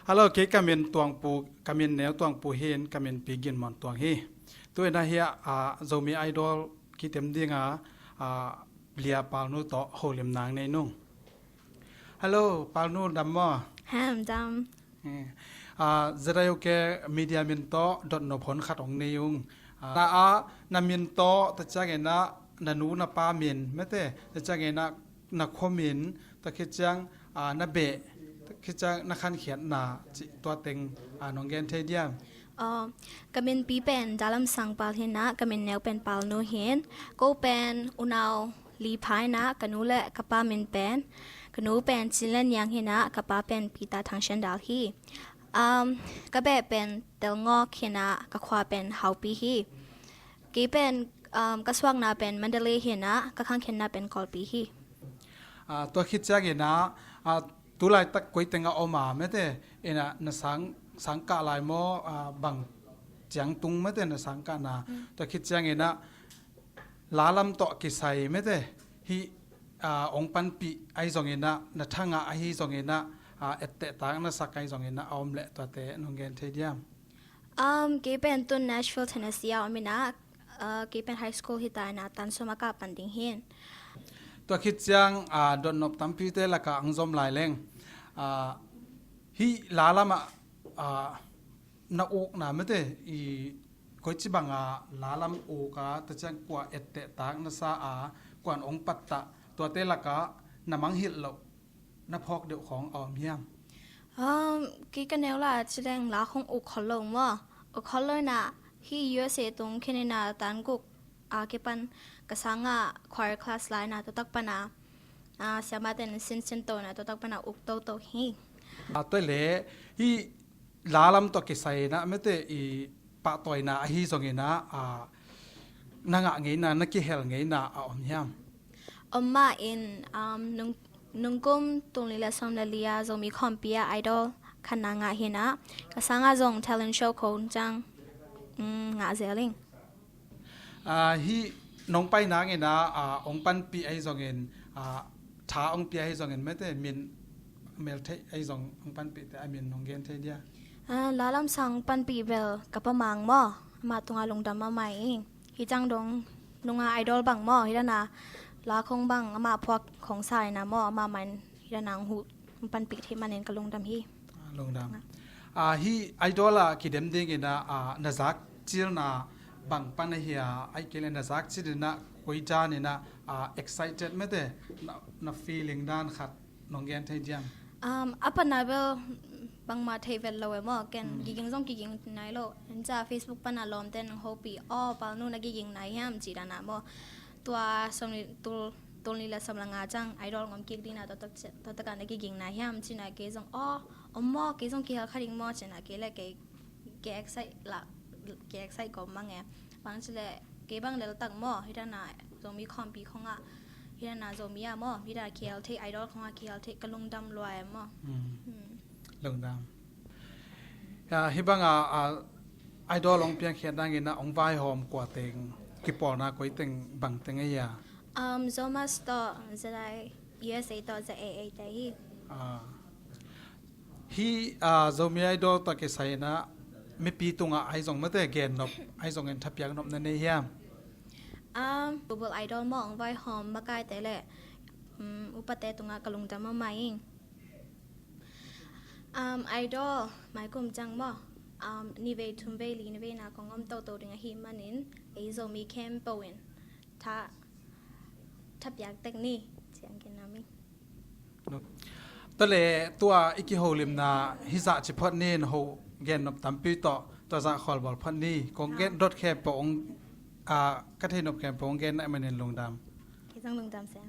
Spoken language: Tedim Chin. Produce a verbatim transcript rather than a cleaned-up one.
Hello, kei ka min Tuangpu, ka min neu Tuangpu hi in, ka min pi Gin Mawn Tuang hi. Tu in ah hiah, ah, Zomi Idol kitem ding a, ah, Lia Palnu tawh holim nang nei nung. Hello, Palnu, dam maw? Hem, dam. Eh, ah, Z I O K media min tawh dotnop hon khat hong nei ung. Ah, na a, na min tawh, tua ciangin ah na nu na pa min, mete, tua ciangin ah na khua min, tua khit ciang, ah, na beh, tua khit ciang na khankhiatna, cih tua teng, ah, nong gen thei diam? Aw, ka min pi pen Dalam Sang Pal hi in ah, ka min neu pen Palnu hi in, ko pen unau li pha hi in ah, ka nu le ka pa min pen, ka nu pen Cin Lian Niang hi in ah, ka pa pen Peter Thang Sian Dal hi. Um, ka beh pen Tel Ngawk hi in ah, ka khua pen Haupi hi. Kei pen, um, ka suakna pen Mandalay hi in ah, ka khangkhiatna pen Kawlpi hi. Ah, tua khit ciangin ah, ah, tu laitak koi teng a om a, mete, in ah na sang, sang kah lai maw, ah, bang ciang tung, mete, na sang kahna. Mm. Tua khit ciangin ah la lam tawh kisai, mete, hih, ah, hong panpih ahi zongin ah, na thangah ahi zongin ah, ah, ettehtak na sak ahi zongin ah, a om leh tuate nong gen thei diam? Um, kei pen tun Nashville, Tennessee a om in ah, uh, kei pen high school hi ta in ah, tan sawm a kah pan ding hi in. Tua khit ciang, ah, dotnop tampite lakah hong zom lai leng, ah, hih la lamah, ah, na ukna, mete, i koici banga la lam uk a, tua ciang kua ettehtak na sa a, kuan hong pattah, tuate lakah na mangngilh loh, na phawk deuh khawng a om hiam? Um, kei ka neu lai a ci leng la khong uk khol lo maw. Uk khol lo in ah hih U S A tung khin in ah tan guk a kipan ka sangah choir class la in ah tua tak pan a, ah, siamate in sinsin to in ah tua tak pan a uk toto hi. Ah, tua leh hih la lam tawh kisai in ah, mete, i pahtawina ahi zongin ah, ah, na ngah ngeina, na kihel ngeina a om hiam? Om mah in, um, nung, nungkum tul nih le sawm le li a Zomi Khawmpi a Idol khatna ngah hi in ah, ka sangah zong talent show khawng ciang, um, ngah zel ing. Ah, hih nong pai nangin ah, ah, hong panpih ahi zongin, ah, tha hong pia ahi zongin, mete, min meltheih ahi zong hong panpihte a min nong gen thei dia? Ah, la lam sang panpih bel ka Pa Mang maw, amah tungah lungdam mahmah ing. Hih ciang dong nungah Idol bang maw, hih dan a la khong bang amah phuak khong sa in ah maw, amah mah in hih dan a hong huh, hong panpih theih manin ka lungdam hi. Ah, lungdam. Ah, hih Idol ah kidem dingin ah, ah, na zak cilna bang pan ahi a, ahih kei leh na zak cilin ah koi dan in ah, ah, excited, mete, na, na feeling dan khat nong gen thei diam? Um, a patna bel bangmah theih vet lo e maw, ken, mm, kiging zong kiging nai lo. Anca Facebook pan a lawmte in hong hopih, aw, Palnu na kiging nai hiam, ci dan a maw. Tua sawm nih, tul, tul nih le sawm le nga ciang Idol ngom kik ding in ah, tua tak, tua tak a na kiging nai hiam, ci in ah kei zong, aw, om maw, kei zong kihel kha ding maw, ci in ah kei leh kei, kei excite lah, kei excite kawm mang e. Bang ci leh kei bang lel tak maw, hih dan a Zomi Khawmpi khawngah, hih dan a Zomi ah maw, hih dan a kihel theih, Idol khawngah kihel theih ka lungdam lua e maw. Mm. Mm. Lungdam. Ya, hih bang a, a, Idol hong piangkhiat nangin ah hong vaihawm kua teng, kipawlna koi teng, bang teng ahi a? Um, Zomus tawh Z I, U S A tawh Z A A te hi. Ah. Hih, ah, Zomi Idol tawh kisai in ah mipi tungah ahi zong, mate, gennop ahi zongin thapiaknop na nei hiam? Um, Global Idol maw hong vaihawm makaite le, um, upate tungah ka lungdam mahmah ing. Um, Idol maikum ciang maw, um, nivei, thumvei, lina veina kong om toto ding ahih manin ei Zomi khempeuh in tha, thapiak tek ni, ci-in ka gen nuam ing. Tua leh tua i kiholimna hih zah ci phot ni, na ho gennop tampi tawh tua zah khualbawl phot ni. Kong gen dot khempeuh hong, ah, ka theihnop khempeuh hong gen na hih manin lungdam. Kei zong lungdam sem.